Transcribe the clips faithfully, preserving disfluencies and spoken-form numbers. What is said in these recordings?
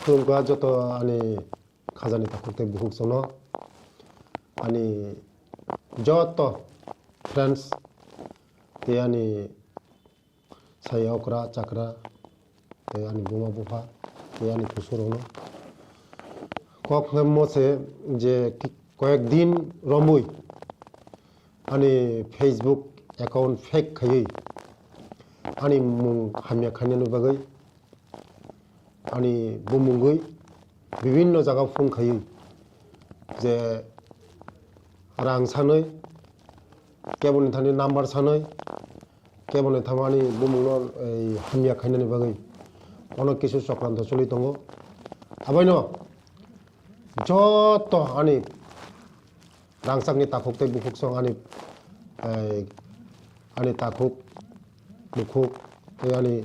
Khulumkha joto ani khajani takhuk tei bukhuk chwngno, ani joto friends tei ani sai okra chakra tei ani buma bupha tei ani kusurokno kok hwnmo se je ki-, koyek din romwi ani Facebook account fake khaiwi ani mung hamya khainani bagwi ani bumungwi bibinno jaga phone khaiwi je rang sanwi, keboni thani number sanwi, keboni thangmani bumungno, ei, hamya khainani bagwi onek kisu chokranto choli tongo. Aboino joto ani rangchakni takhuk tei bukhuk song ani, ei, ani takhuk, bukhuk tei ani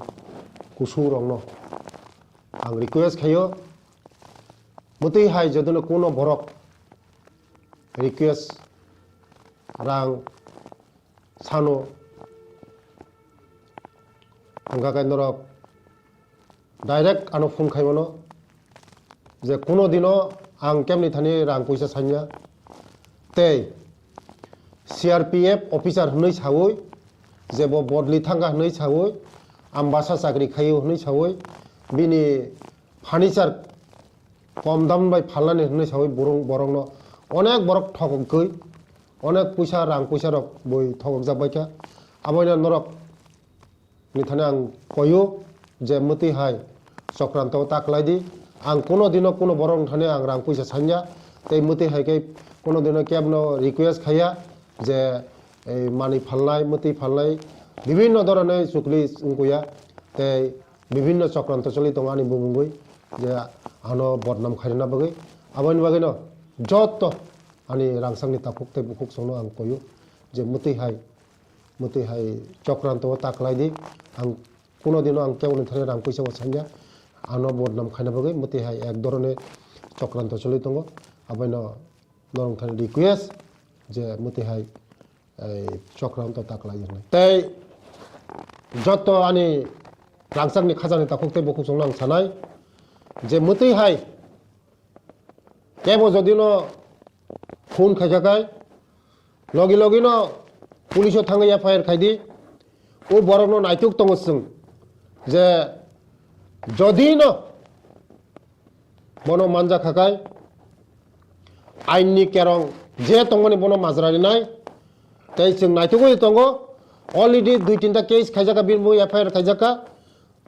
kusurokno ang request khaio, mwtwi hai jotono kuno borok request rang sano hwnka khe norok direct ano phone khaimano je kuno dino ang kemni thani rang puisa sanya tei C R P F officer hwnwi sawi je bo bodli thangkha hwnwi sawi Ambasa chakri khaio hwnwi sawi bini furniture kom dam bai phalnani hwnwi sawi borok, borokno onek borok thokgwi onek puisa rang puisa rok bui thokjak bai kha. Aboino norok ni thani ang koyo je mwtwi hai chokranto ta kwlai di. Ang kuno dino kuno borok ni thani ang rang puisa sanya tei mwtwi hai khe kuno dino kebno request khaiya je ei manwi phalnai, mwtwi phalnai bibinno dhoroner chukli wngkuya tei bibinno chokranto choli tongo ani bumungwi je ano bodnam khairina bagwi. Aboni bagwino joto ani rangchakni takhuk tei bukhuk chwngno ang koyo je mwtwi hai, mwtwi hai chokranto ta kwlai di. Ang kuno dino ang keboni thani rang puisa bo sanya ano bodnam khaina bagwi mwtwi hai ek dhoroner chokranto choli tongo. Aboino norok thani request je mwtwi hai ei chokranto ta kwlai hwnwi. Tei joto ani rangchakni khajani takhuk tei bukhuk chwngno ang sanai je mwtwi hai kebo jodino phone khaikha khai logi logino police o thangwi F I R khai di. O borokno naituk tongo chwng je jodino bono manja khakai, ain ni kerong je tongmani bono majra rinai, tei chwng naitugwi tongo, already dui tinta case khaijaka, bini bo F I R khaijaka,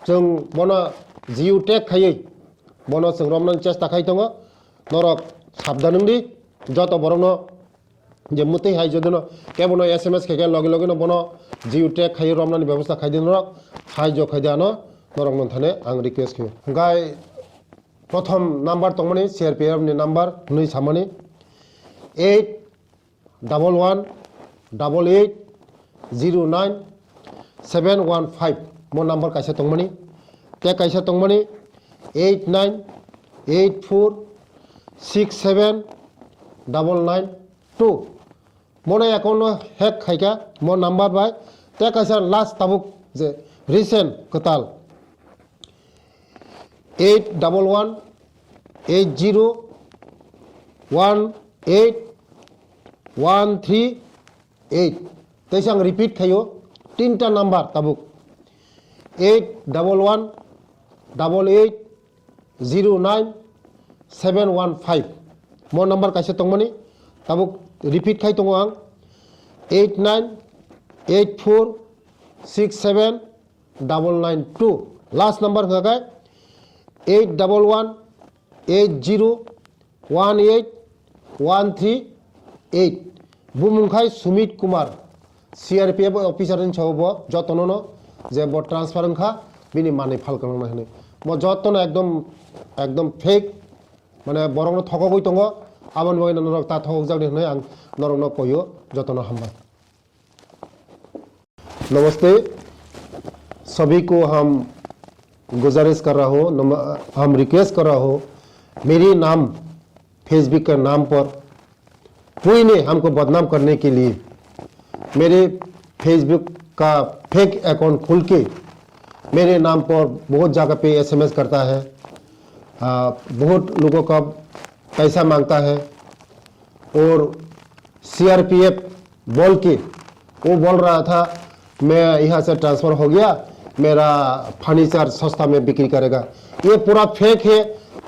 chwng bono G U tag khaiwi bono chwng romnani chesta khai tongo, norok sabdan wngdi, joto borokno je mwtwi hai jotono kebono S M S khaikhe logi logino bono G U tag khai romnani bebosta khaidi norok, hai jo khaidi ano norokno thane ang request khaio. Hwnkhe prothom number tongmani C R P F ni number hwnwi samani eight double one double eight zero nine seven one five, mo number kaisa tongmani, tei kaisa tongmani eight nine eight four six seven double nine two. Mono account no hack khaikha mo number bai, tei kaisa last tabuk je recent kwtal eight double one eight zero one eight one three eight. Teisa ang repeat khaio, tinta number tabuk eight double one double eight zero nine seven one five. Mo number kaisa tongmani, tabuk repeat khai tongo ang eight nine eight four six seven double nine two. Last number hwnkha khe eight double one eight zero one eight one three eight. Bumung khai Sumit Kumar, C R P F officer ni sao bo jotono no je bo transfer wngkha bini manwi phal kwlwng nai hwnwi. Mo jotono ekdom, ekdom fake, mane borokno thokogwi tongo, aboni bagwi norok ta thokokjakni hwnwi ang norokno koio, jotono hambai. नमस्ते, सभी को हम गुजारिश कर रहा हूँ, नम-, हम रिक्वेस्ट कर रहा हूँ, मेरी नाम Facebook के नाम पर कोई ने हमको बदनाम करने के लिए मेरे Facebook का फेक अकाउंट खोल के मेरे नाम पर बहुत जगह पे एसएमएस करता है, आ, बहुत लोगों का पैसा मांगता है और सीआरपीएफ बोल के वो बोल रहा था, मैं यहाँ से ट्रांसफर हो गया, मेरा फर्नीचर सस्ता में बिक्री करेगा। ये पूरा फेक है।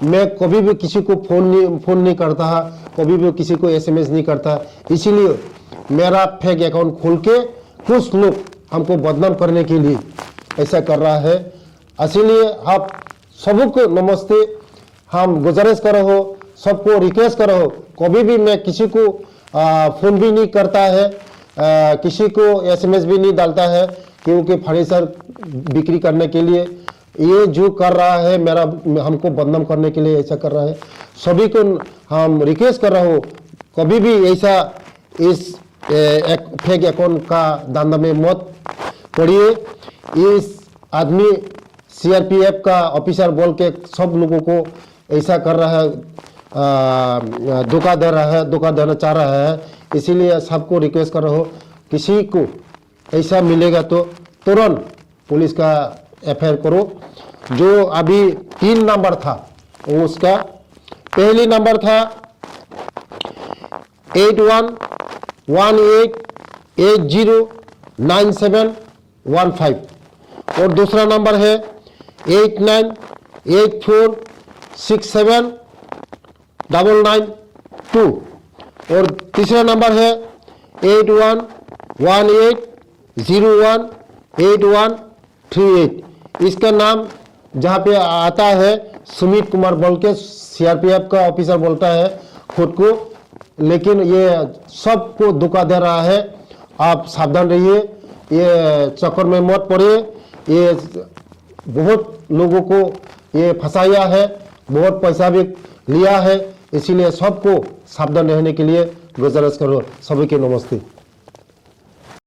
मैं कभी भी किसी को फोन नहीं फोन नहीं करता है, कभी भी किसी को एसएमएस नहीं करता। इसीलिए मेरा फेक अकाउंट खोल के कुछ लोग हमको बदनाम करने के लिए ऐसा कर रहा है। इसीलिए आप सबको नमस्ते, हम गुजारिश कर रहे हो, सबको रिक्वेस्ट कर रहे हो, कभी भी मैं किसी को आ, फोन भी नहीं करता है, आ, किसी को एसएमएस भी नहीं डालता है, क्योंकि फर्नीचर बिक्री करने के लिए ये जो कर रहा है, मेरा हमको बदनाम करने के लिए ऐसा कर रहा है। सभी को हम रिक्वेस्ट कर रहा हूँ, कभी भी ऐसा इस ए, एक फेक अकाउंट का धंधा में मत पड़िए। इस आदमी सीआरपीएफ का ऑफिसर बोल के सब लोगों को ऐसा कर रहा है, आ, धोखा दे रहा है, धोखा देना चाह रहा है। इसीलिए सबको रिक्वेस्ट कर रहा हूँ, किसी को ऐसा मिलेगा तो तुरंत पुलिस का एफआईआर करो। जो अभी तीन नंबर था, उसका पहली नंबर था eight one one eight eight zero nine seven one five, और दूसरा नंबर है eight nine eight four six seven double nine two, और तीसरा नंबर है eight one one eight zero one eight one three eight. इसका नाम जहाँ पे आता है सुमित कुमार बोल के, सीआरपीएफ का ऑफिसर बोलता है खुद को, लेकिन ये सबको धोखा दे रहा है। आप सावधान रहिए, ये चक्कर में मत पड़िए। ये बहुत लोगों को ये फंसाया है, बहुत पैसा भी लिया है, इसीलिए सबको सावधान रहने के लिए गुजारिश करो। सभी के नमस्ते।